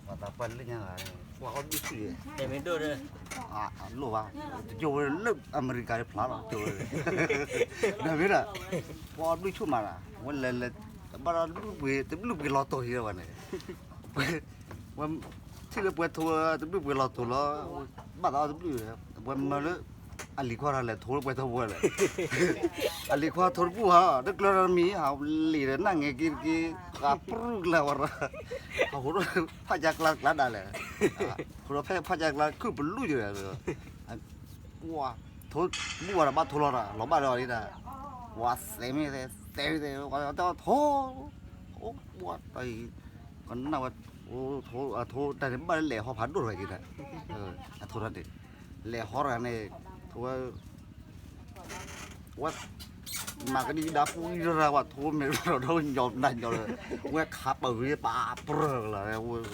ပှၤသးပှၢ်လၢညါဂၤန့ၣ် ပှၤအီၣ်ဘျုးဆူၣ်ယဲၢ်, တမ့ၢ်ဒိၣ်ဒီး လိၣ်ဘၣ်, တကၠိဝဲလၢအမဲရကၤတဖျါလီၤ ကၠိဝဲ, ဒီးမ့ၢ်ဒီး ပှၤအီၣ်ဘျုးဆူၣ်မးလီၤ, ဝဲလဲၤလဲၤ ဘၣ်ဒီးဘျုးပှ့ၤ တဘျုးပှ့ၤလီၤတိာ်ဟံၤဝဲန့ၣ်, ပှဲၤ ဝဲ ထံၣ်လၢပှဲၤထိတဘျုးပှ့ၤလီၤတိာ်လီၤ, ဘၣ်သးအီၣ်တဘျုး, ပှဲၤမၢလၢ အလံၤခွါတဂၤလဲၤထိလၢပှဲၤထိပှဲၤလဲၣ်, အလံၤခွါထိတပူၤဟီ တကျၢၤဒီးမံၤဟးလံာ်ဒီးနၢ်ငဲၤက့ၤတက့ၤ, ဃးပြူၢ်ကျါဝဲရၣ်, အဃိ ဖးကၢ်ကျါတကျါဒၣ်လဲာ်, အဃိဒီးဖဲဖးကၢ်ကျါခုၣ်ပလူၣ်ယဲၢ်, ထိတပူၤဝဲဒီးဘၣ်ထိလီၤဒီး လီၤဘၣ်ဒီးလံဒီး, ဝဲသဲမ့ၢ်သဲ သဲမ့ၢ်သဲ ထိ ထိ ကနၣ်ဝဲ, အထိတၢ်န့ၣ်ဘၣ်လၢလဲၤဟီဖးဒိၣ်တဂၤက့ၤဒီး, အထိတၢ်န့ၣ် လဲၤဟီတဂၤန့ၣ်, ထိဝဲ ဝဲ မၤကဒံကဒါပူၤအံၤရၢ်ဝဲ ထိမဲာ်ဒီးညီနၤညီလၢ ဝဲခးပၢၤဂ့ၤပာ်ပြၢၢ်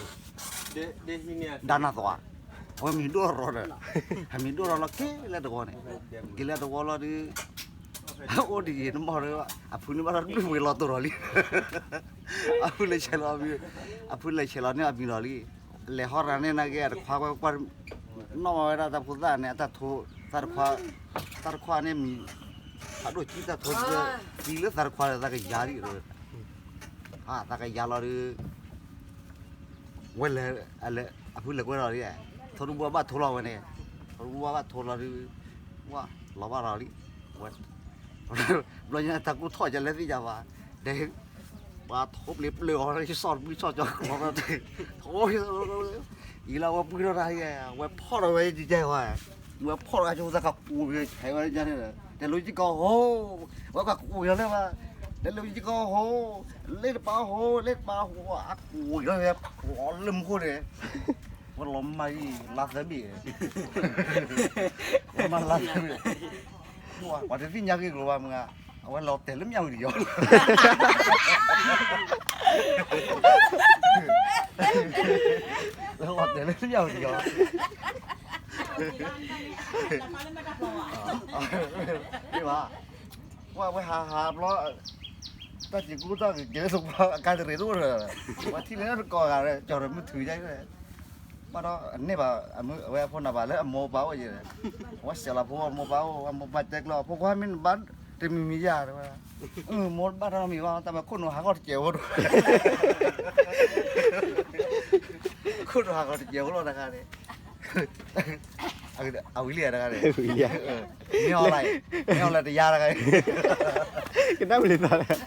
လီၤ, ဒါနသီ, အဝဲမံၤဒိၣ်ရီဒီး, ဟဲမံၤဒိၣ်ရီလီၤက့ၤလၢတဝီန့ၣ်, က့ၤလၢတဝီလီၤဒုး အိၣ်ဒ်ယံၤနမီၢ်ဒီး အဖုန့ၣ်ဘၣ်ဒီးဘျုးဝဲလီၤတိာ်ဒီးလံ, အဖုလဲၤဆဲးလီၤ, အဖုလဲၤဆဲးလီၤန့ၢ်အမံၤလီၤလံ, လဲၤဟီရၤန့ၣ်နာ်က့ အတခွါကွၢ်ကွၢ်, နီၢ်မၤဝဲဒၣ်တၢ်ဖိသၣ်န့ၣ် အတၢ်ထိ, တၢ်တခွါ, တၢ်တခွါန့ၣ်မံၤ, ဖးဒိၣ်ကံတၢ်ထိ, သံလၢတၢ်တခွါဒီးတၢ်ကယၤလံ, တၢ်ကယၤလီၤဒီး ဝဲလဲၤ, အဖုလဲၤကွဲလီၤလံ, ထိတဘူၣ်ဘၣ်ထိလီၤဝဲန့ၣ်, ထိတဘူၣ်ဘၣ်ထိလီၤဒုး, ဝဲလီၤဘၣ်လီၤလံ, ဝဲ, ဘျီညါတၢ်ကူၣ်ထီၣ်ကလဲသ့ၣ်ညါဘၣ်, ဒဲ, ပှၤထိပျ့ၤပျၢၤအီၤ ယစီၣ်တဘျုးစီၣ်ကၠီကလီၤ, အံၤလၢဝဲပှံထီၣ်တၢ်, ဝဲဖီၣ်ဒီးဝဲယကဲဝဲ, ဝဲဖီၣ်ဒီးအကၠိသးကပူၤကဆဲးဝဲညါန့ၣ်, တဲလိယကီၢ်ဟိ, ဝဲကကူးကလီၤလၢၤဘၣ်, တဲလိယကီၢ်ဟိ, လ့တပာ်ဟိ, လ့တပာ်ဟိ, အကူးကလီၤဝဲ, လၢမူခိၣ်န့ၣ်, ဝဲလီၤမၢ်အံၤ လါသၢဘ့ၣ်, ဝဲမၢ်လါသၢဘ့ၣ်, ပှၤတသ့ၣ်ညါဂ့ၢ်ကျိၤဘၣ်မုၢ်ဧါ, အဝဲလီၤတဲာ်လၢမၠၣ်ဝတံၤယီၤ, လီၤတဲာ်လၢမၠၣ်ဝတံၤယီၤ ဘၣ်, ဝဲဟးဟးဘျီ, တၢ်စံးကူတၢ်ဂ့ၤကဲသပှၢ် အကါတရံးတအိၣ်ဒီး, ပှၤထံၣ်န့ၣ်တကိးဂၤဒီး ကၠီၤဒီးမုၢ်ထုးယါ, ဘၣ်ဒီးအန့ၢ်ဘၣ်, အဝဲအဖိနၢ်ဘၣ်လၢအမိၢ်ပၢ်အိၣ်ယဲ, အဝဲစဲးလီၤဖိအမိၢ်ပၢ်အိၣ်, အမိၢ်ပၢ်တဲကျၢၤ ဖိခွါမ့ၢ်နဘၣ်တမံၤမံၤယါတဲဝဲ, မိၢ်တဘၣ်တၢ်မံၤဘၣ် တၢ်မၤခိၣ်နူာ်ဟးဂီၤတစဲးဖိဒီး ခိၣ်နူာ်ဟးဂီၤတစဲးဖိလီၤတခါန့ၣ်, အဝံၤလံတခါန့ၣ်, မ့ၢ်အီၤလၢ, မ့ၢ်အီၤလၢတယါတခါန့ၣ်, ကနၣ်ဝံၤလံသး,